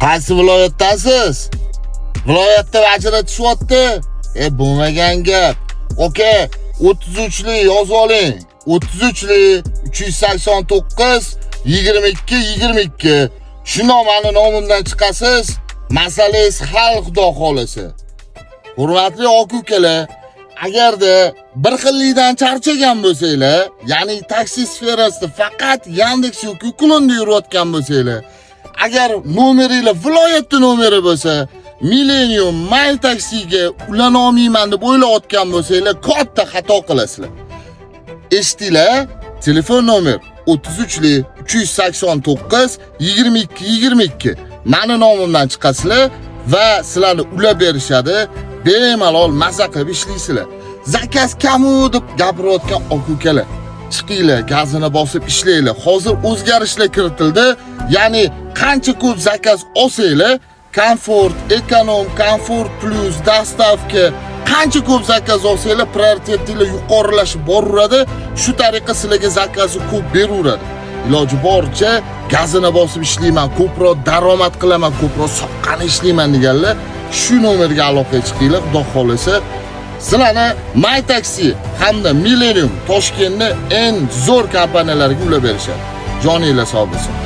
Qaysi viloyatdasiz? Viloyatda ajratishyapti. Bo'lmagan gap. Oka, 33lik yozib oling. 33lik 389 22 22. Shundoq mani nomimdan chiqasiz. Masalangiz hal, xudo xolasa. Hurmatli aka-ukalar, agarda bir xillikdan charchagan bo'lsanglar, ya'ni taksi sferasida faqat Yandex yoki Uklonda yurayotgan bo'lsanglar, agar nomeringlar viloyatda nomeri bo'lsa, Millennium, My Taxiga ulana olmayman deb o'ylayotgan bo'lsanglar, katta xato qilasizlar. Eshitdinglar? Telefon nomer 33 lik 389 22 22. Mani nomimdan chiqasizlar va sizlarni ulab berishadi. Bemalol maza qilib ishlaysizlar. Заказ kamu deb gapirayotgan aka-ukalar, chiqinglar, gazini bosib ishlanglar. Hozir o'zgarishlar kiritildi. Ya'ni qancha ko'p заказ olsanglar, комфорт, эконом, комфорт плюс, доставка, qancha ko'p заказ olsanglar, prioritetinglar yuqorilashib boraveradi. Shu tariqa sizlarga заказ ni ko'p beraveradi. Iloji boricha gazini bosib ishlayman, ko'proq daromad qilaman, ko'proq soqqani ishlayman deganlar shu nomerga aloqaga chiqinglar, xudo xohlasa sizlarni My Taxi hamda Millennium Toshkentni eng zo'r kompaniyalariga ulab berishadi. Joninglar sog' bo'lsin.